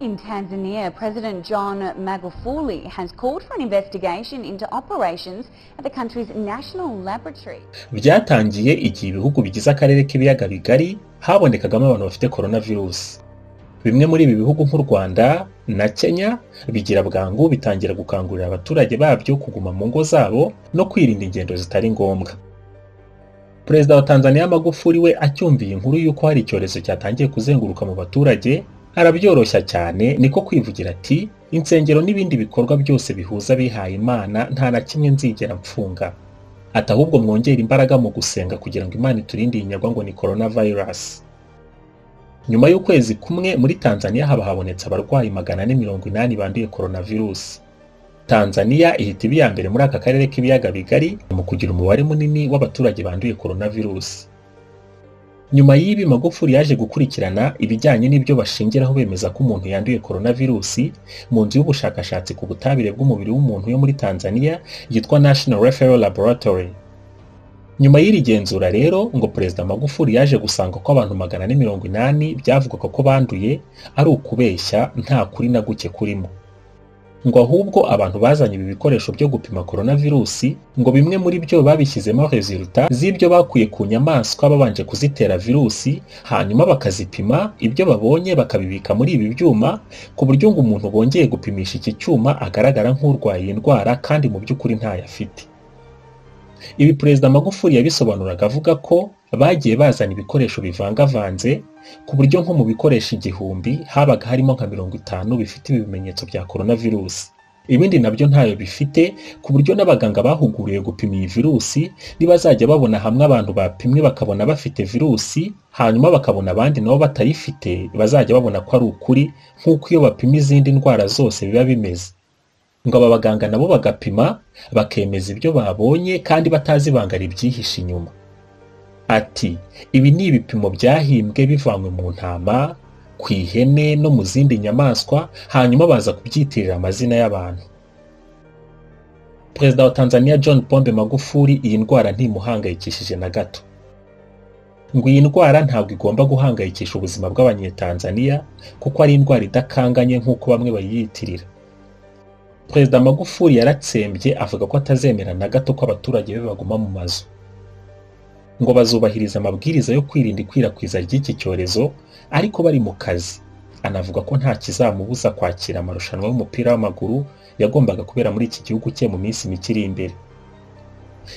In Tanzania, President John Magufuli has called for an investigation into operations at the country's national laboratory. Byatangiye igihe ibihugu bigize akarere k'ibiyaga bigari habonekagamo abantu bafite coronavirus. Bimwe muri ibi bihugu nk'u Rwanda na Kenya bigira bwangu bitangira gukangurira abaturage babyo kuguma mu ngo zabo no kwirinda ingendo zitari ngombwa. Perezida wa Tanzania Magufuli we acyumviye inkuru y'uko hari icyorezo cyatangiye kuzenguruka mu baturage, arabyoroshya cyane, niko kwivugira ati: "Insengero n'ibindi bikorwa byose bihuza abihaye Imana nta na kimwe nzigera mfunga." Ati: "Ahubwo mwongere imbaraga mu gusenga kugira ngo Imana iturinde iyi nyagwa ngo ni coronavirus." Nyuma y'ukwezi kumwe muri Tanzania haba habonetse abarwayi 480 banduye coronavirus. Tanzania ihita iba iya mbere muri aka karere k'ibiyaga bigari mu kugira umubare munini w'abaturage banduye coronavirus. Nyuma y'ibi, Magufuli yaje gukurikirana ibijyanye n'ibyo bashingiraho bemeza ko umuntu yanduye coronavirus mu nzu y'ubushakashatsi ku butabire bw'umubiri w'umuntu yo muri Tanzania yitwa National Referral Laboratory. Nyuma y'iri genzura rero, ngo Perezida Magufuli yaje gusanga ko abantu 480 byavugwaga ko banduye ari ukubeshya, nta kuri na guke kurimo. Ngo ahubwo abantu bazanye ibi bikoresho byo gupima coronavirus, ngo bimwe muri byo babishyizemo résultat z'ibyo bakuye ku nyamaswa babanje kuzitera virusi, hanyuma bakazipima, ibyo babonye bakabibika muri ibi byuma, ku buryo ngo umuntu bongeye gupimisha iki cyuma agaragara nk'urwaye iyi ndwara kandi mu by'ukuri ntayo afite. Ibi Perezida Magufuli yabisobanuraga avuga ko bagiye bazana ibikoresho bivangavanze, ku buryo nko mu bikoresho 1000 habaga harimo nka 50 bifite ibimenyetso bya coronavirus, ibindi nabyo ntayo bifite, ku buryo n'abaganga bahuguriwe gupima iyi virusi nibazajya babona hamwe abantu bapimwe bakabona bafite virusi, hanyuma bakabona abandi nabo batayifite, bazajya babona ko ari ukuri nk'uko iyo bapima izindi ndwara zose biba bimeze. Ngo aba baganga nabo bagapima bakemeza ibyo babonye kandi batazi ibanga ribyihishe inyuma. Ati: "Ibi ni ibipimo byahimbwe bivanywe mu ntama, ku ihene no mu zindi nyamaswa, hanyuma baza kubyitirira amazina y'abantu." Perezida wa Tanzania John Pombe Magufuli iyi ndwara ntimuhangayikishije na gato. Ngo iyi ndwara ntabwo igomba guhangayikisha ubuzima bw'Abanyetanzania kuko ari indwara idakanganye nk'uko bamwe bayiyitirira. Perezida Magufuli yaratsembye avuga ko atazemera na gato ko abaturage be baguma mu mazu. Ngo bazubahiriza amabwiriza yo kwirinda ikwirakwiza ry'iki cyorezo ariko bari mu kazi. Anavuga ko nta kizamubuza kwakira amarushanwa y'umupira w'amaguru yagombaga kubera muri iki gihugu cye mu minsi mike iri imbere.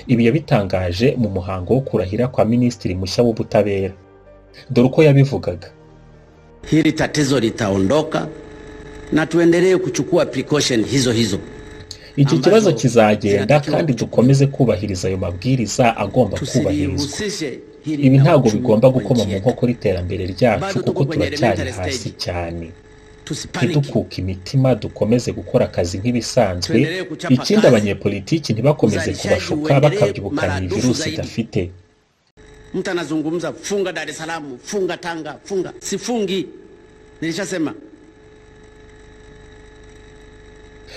Ibi yabitangaje mu muhango wo kurahira kwa Minisitiri mushya w'ubutabera. Dore uko yabivugaga. Hili tatizo litaondoka na tuendelee kuchukua precaution hizo hizo. Iki kibazo kizagenda kandi dukomeze kubahiriza ayo mabwiriza agomba kubahirizwa. Ibi ntabwo bigomba gukoma mu nkokora iterambere ryacu kuko turacyari hasi cyane. Ntidukuke imitima, dukomeze gukora akazi nk'ibisanzwe. Ikindi, abanyepolitiki ntibakomeze kubashuka bakabyibukana iyi virusi idafite. Mtu anazungumza funga Dar es Salaam, funga Tanga, funga. Sifungi. Nilishasema.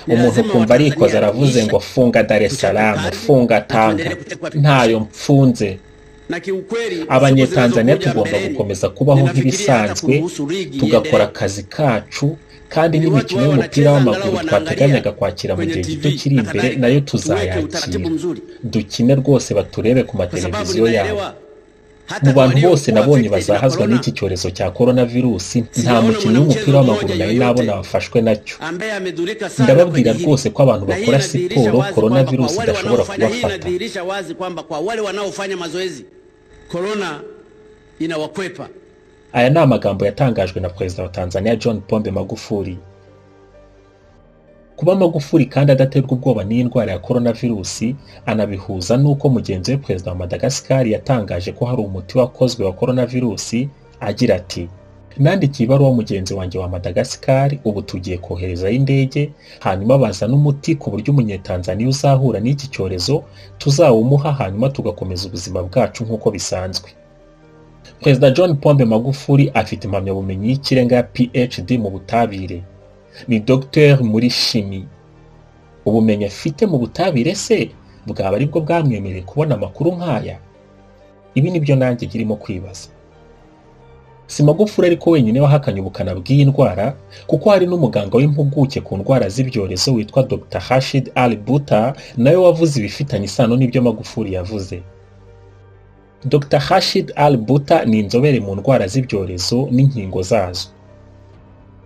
Umuntu kumva arikoza aravuze ngo funga Dar es Salaam, funga Tanga, ntayo mfunze. Abanyetanzania tugomba gukomeza kubaho nk'ibisanzwe, tugakora akazi kacu, kandi n'imikino y'umupira w'amaguru twateganyaga kwakira mu gihe gito kiri imbere nayo tuzayakira. Dukine rwose baturebe ku mateleviziyo yabo. Mu bantu bose nabonye bazahazwa n'iki cyorezo cya coronavirus, nta mukinnyi w'umupira w'amaguru nari nabona wafashwe nacyo. Ndababwira rwose ko abantu bakora siporo coronavirus idashobora kubafata. Aya ni amagambo yatangajwe na Perezida wa Tanzania John Pombe Magufuli. Kuba Magufuli kandi adaterwa ubwoba n'iyi ndwara ya coronavirus, anabihuza n'uko mugenzi we Perezida wa Madagascar yatangaje ko hari umuti wakozwe wa coronavirus, agira ati: "Nandikiye ibaruwa mugenzi wanjye wa Madagascar, ubu tugiye koherezayo indege, hanyuma bazana umuti ku buryo umunyetanzania uzahura n'iki cyorezo tuzawumuha, hanyuma tugakomeza ubuzima bwacu nk'uko bisanzwe." Perezida John Pombe Magufuli afite impamyabumenyi y'ikirenga ya PhD mu butabire. Ni Dr muri chimie. Ubumenyi afite mu butabire se bwaba aribwo bwamwemereye kubona amakuru nk'aya? Ibi nibyo nanjye girimo kwibaza. Si Magufuli ariko wenyine wahakanye ubukana bw'iyi ndwara, kuko hari n'umuganga w'impuguke ku ndwara z'ibyorezo witwa Dr Hashid Ali Buta nawe wavuze ibifitanye isano n'ibyo Magufuli yavuze. Dr Hashid Ali Buta ni inzobere mu ndwara z'ibyorezo n'inkingo zazo.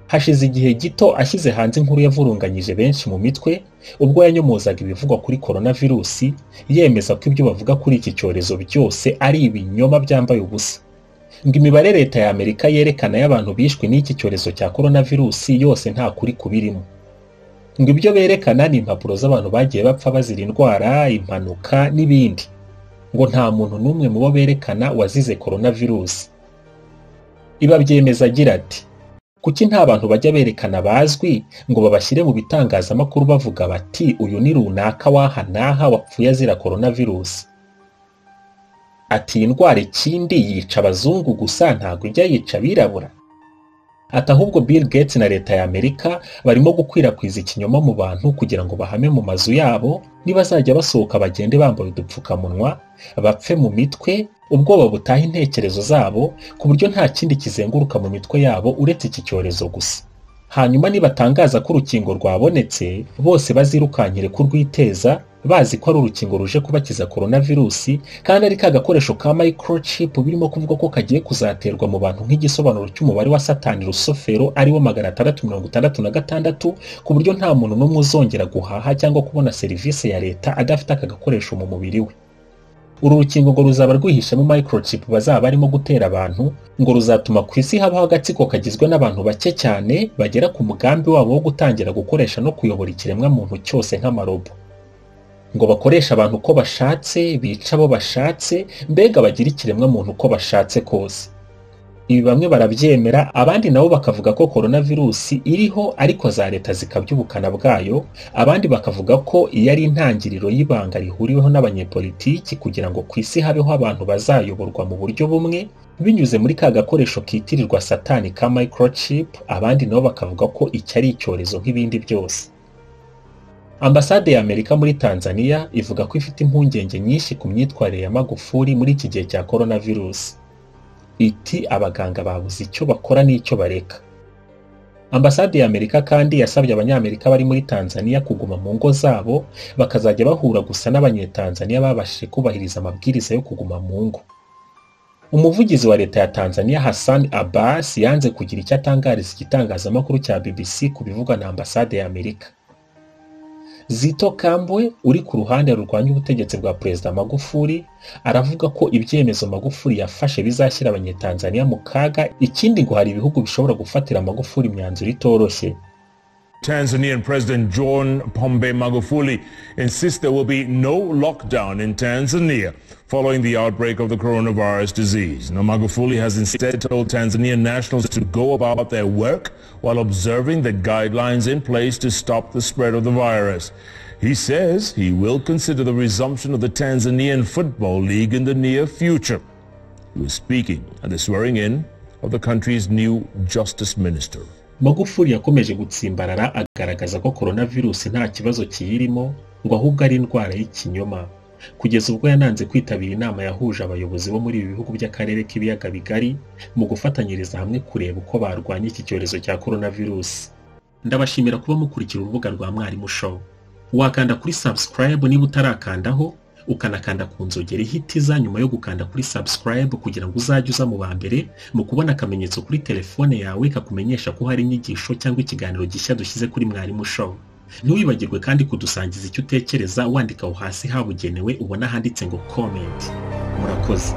Hashize igihe gito ashyize hanze inkuru yavurunganyije benshi mu mitwe ubwo yanyomozaga ibivugwa kuri coronavirusi, yemeza ko ibyo bavuga kuri iki cyorezo byose ari ibinyoma byambaye ubusa. Ngo imibare leta ya Amerika yerekana y'abantu bishwe n'iki cyorezo cya coronavirusi yose nta kuri kubirimo. Ngo ibyo berekana ni impapuro z'abantu bagiye bapfa bazira indwara, impanuka n'ibindi. Ngo nta muntu n'umwe mu bo berekana wazize coronavirusi. Ibabyemeza agira ati: kuki nta bantu bajya berekana bazwi ngo babashyire mu bitangazamakuru bavuga bati uyu ni runaka w'aha n'aha wapfuye azira coronavirusi? Ati iyi ndwara ikindi yica abazungu gusa, ntabwo ijya yica abirabura. Ati ahubwo Bill Gates na leta ya Amerika barimo gukwirakwiza ikinyoma mu bantu kugira ngo bahame mu mazu yabo, nibazajya basohoka bagende bambaye udupfukamunwa, bapfe mu mitwe, ubwoba butaha intekerezo zabo, ku buryo nta kindi kizenguruka mu mitwe yabo uretse iki cyorezo gusa. Hanyuma nibatangaza ko urukingo rwabonetse, bose bazirukankire kurwiteza, bazi ko ari urukingo ruje kubakiza coronavirusi, kandi ari ka gakoresho ka microchip birimo kuvuga ko kagiye kuzaterwa mu bantu nk'igisobanuro cy'umubare wa Satani Rusofero ariwo 666, ku buryo nta muntu n'umwe uzongera guhaha cyangwa kubona serivisi ya leta adafite aka gakoresho mu mubiri we. Uru rukingo ngo ruzaba rwihishemo microchip bazaba barimo gutera abantu, ngo ruzatuma ku isi habaho agatsiko kagizwe n'abantu bake cyane bagera ku mugambi wabo wo gutangira gukoresha no kuyobora ikiremwamuntu cyose nk'amarobo. Ngo bakoresha abantu uko bashatse, bica abo bashatse, mbega bagira ikiremwamuntu uko bashatse kose. Ibi bamwe barabyemera, abandi nabo bakavuga ko coronavirusi iriho ariko za leta zikabya ubukana bwayo, abandi bakavuga ko iyo ari intangiriro y'ibanga rihuriweho n'abanyepolitiki kugira ngo ku isi habeho abantu bazayoborwa mu buryo bumwe binyuze muri ka gakoresho kitirirwa Satani ka microchip, abandi nabo bakavuga ko iki ari icyorezo nk'ibindi byose. Ambasade ya Amerika muri Tanzania ivuga ko ifite impungenge nyinshi ku myitwarire ya Magufuli muri iki gihe cya coronavirus. Iti abaganga babuze icyo bakora n'icyo bareka. Ambasade ya Amerika kandi yasabye abanyamerika bari muri Tanzania kuguma mu ngo zabo, bakazajya bahura gusa n'abanyetanzania babashije kubahiriza amabwiriza yo kuguma mu ngo. Umuvugizi wa leta ya Tanzania Hassan Abbas yanze kugira icyo atangariza igitangazamakuru cya BBC ku bivugwa na ambasade ya Amerika. Zito Kambwe uri ku ruhande rurwanya ubutegetsi bwa Perezida Magufuli aravuga ko ibyemezo Magufuli yafashe bizashyira abanyetanzania mu kaga, ikindi ngo hari ibihugu bishobora gufatira Magufuli imyanzuro itoroshye. Tanzanian President John Pombe Magufuli insists there will be no lockdown in Tanzania following the outbreak of the coronavirus disease. Now, Magufuli has instead told Tanzanian nationals to go about their work while observing the guidelines in place to stop the spread of the virus. He says he will consider the resumption of the Tanzanian Football League in the near future. He was speaking at the swearing-in of the country's new justice minister. Magufuli yakomeje gutsimbarara agaragaza ko coronavirus nta kibazo kiyirimo, ngo ahubwo ari indwara y'ikinyoma, kugeza ubwo yananze kwitabira inama yahuje abayobozi bo muri ibi bihugu by'akarere k'ibiyaga bigari mu gufatanyiriza hamwe kureba uko barwanya iki cyorezo cya coronavirus. Ndabashimira kuba mukurikira urubuga rwa Mwarimu Show. Wakanda kuri subscribe niba utarakandaho, ukanakanda ku nzogera ihitiza nyuma yo gukanda kuri subscribe kugira ngo uzajye uza mu ba mbere mu kubona akamenyetso kuri telefone yawe kakumenyesha ko hari inyigisho cyangwa ikiganiro gishya dushyize kuri Mwarimu Show. Ntiwibagirwe kandi kudusangiza icyo utekereza wandika aho hasi habugenewe ubona handitse ngo comment. Murakoze.